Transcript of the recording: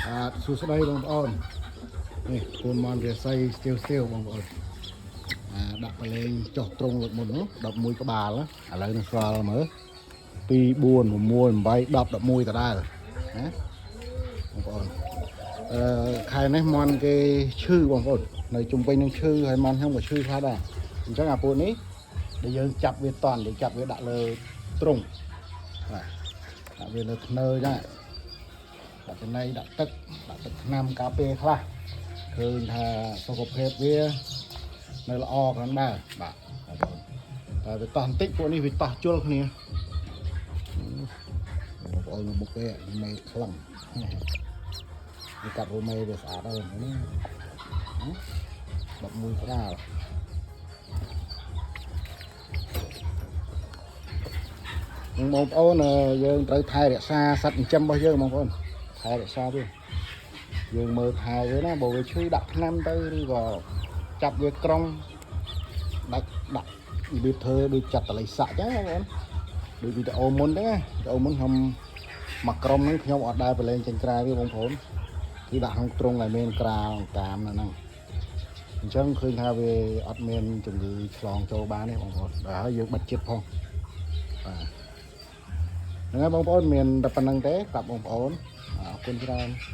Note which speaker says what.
Speaker 1: បាទសួស្តីបងប្អូននេះកូនមនរាសីស្ទៀវស្ទៀវបងប្អូនអាដាក់ប្រឡែងចុះត្រង់លើកមុននោះ11ក្បាលណាឥឡូវនឹងស្ល់មើល2 4 6 8 10 11ដដែលណាបងប្អូនអឺខែនេះមន់គេឈឺបងប្អូននៅជុំវិញនឹងឈឺហើយមន់ខ្ញុំក៏ឈឺខ្លះដែរអញ្ចឹងអាពួកនេះដែលយើងចាប់វាតន់យើងចាប់វាដាក់លើទ្រុងបាទដាក់វាលើធ្នើចឹង ដាក់ចំណីដាក់ទឹកដាក់ទឹកថ្នាំការពារខ្លះឃើញថាសុខភាពវានៅល្អគ្រាន់ដែរបាទបងប្អូនតែវាតោះបន្តិចពួកនេះវាតោះជុលគ្នាបងប្អូនមុខគេមេខ្លាំងវាកាត់រូមេវាស្អាតហើយនេះ11ក្បាលនឹងបងប្អូនយើងត្រូវថែរក្សាសត្វចិញ្ចឹមរបស់យើងបងប្អូនថែរក្សាវា យើងមើលថែវាណាបើវាឈឺដាក់ថ្នាំទៅឬក៏ចាប់វាក្រុងដាច់ដាក់របៀបធ្វើដូចចាត់តល័យសាក់ចឹងណាបងប្អូនដូចវីដេអូមុនចឹងណាវីដេអូមុនខ្ញុំមកក្រុមហ្នឹងខ្ញុំអត់ដែលប្រឡែងចេញក្រៅទេបងប្អូនគឺដាក់ក្នុងទ្រុងឲ្យមានក្រាលតាមនៅហ្នឹងអញ្ចឹងឃើញថាវាអត់មានជំងឺឆ្លងចូលបានទេបងប្អូនដល់ហើយយើងបិទចិត្តផងបាទហ្នឹងហើយបងប្អូនមានតែប៉ុណ្្នឹងទេប្រាប់បងប្អូនអរគុណច្រើន។